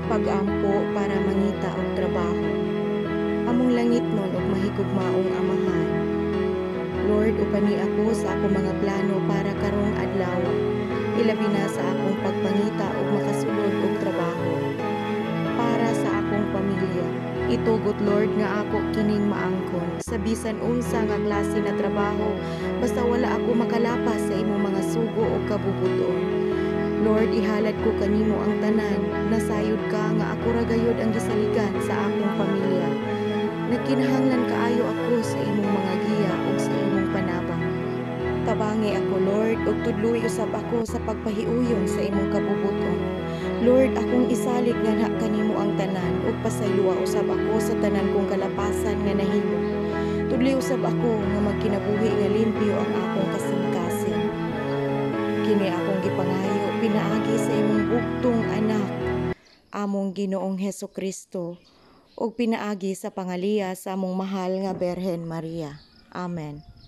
Pag-ampo para mangita og trabaho. Among langitnon ug mahigugmaong Amahan, Lord, upani ako sa akong mga plano para karong adlaw. Ilabi na sa akong pagpangita og makasulod og trabaho para sa akong pamilya. Itugot, Lord, nga ako kining maangkon sa bisan unsa nga klase na trabaho, basta wala ako makalapas sa imong mga sugo o kabubuton. Lord, ihalad ko kanimo ang tanan. Nasayod ka nga ako ra gayud ang gisaligan sa akong pamilya. Nagkinahanglan kaayo ako sa imong mga giya ug sa imong panabang. Tabangi ako, Lord, ug tudloi usab ako sa pagpahiuyon sa imong kabubuton. Lord, akong isalig nganha kanimo ang tanan ug pasayloa usab ako sa tanan kong kalapasan nga nahimo. Tudloi usab ako nga magkinabuhi nga limpyo ang akong kasing-kasing. Kini akong gipangayo pinaagi sa imong bugtong anak, among Ginoong Heso Kristo, ug pinaagi sa pangaliya sa among mahal nga Berhen Maria. Amen.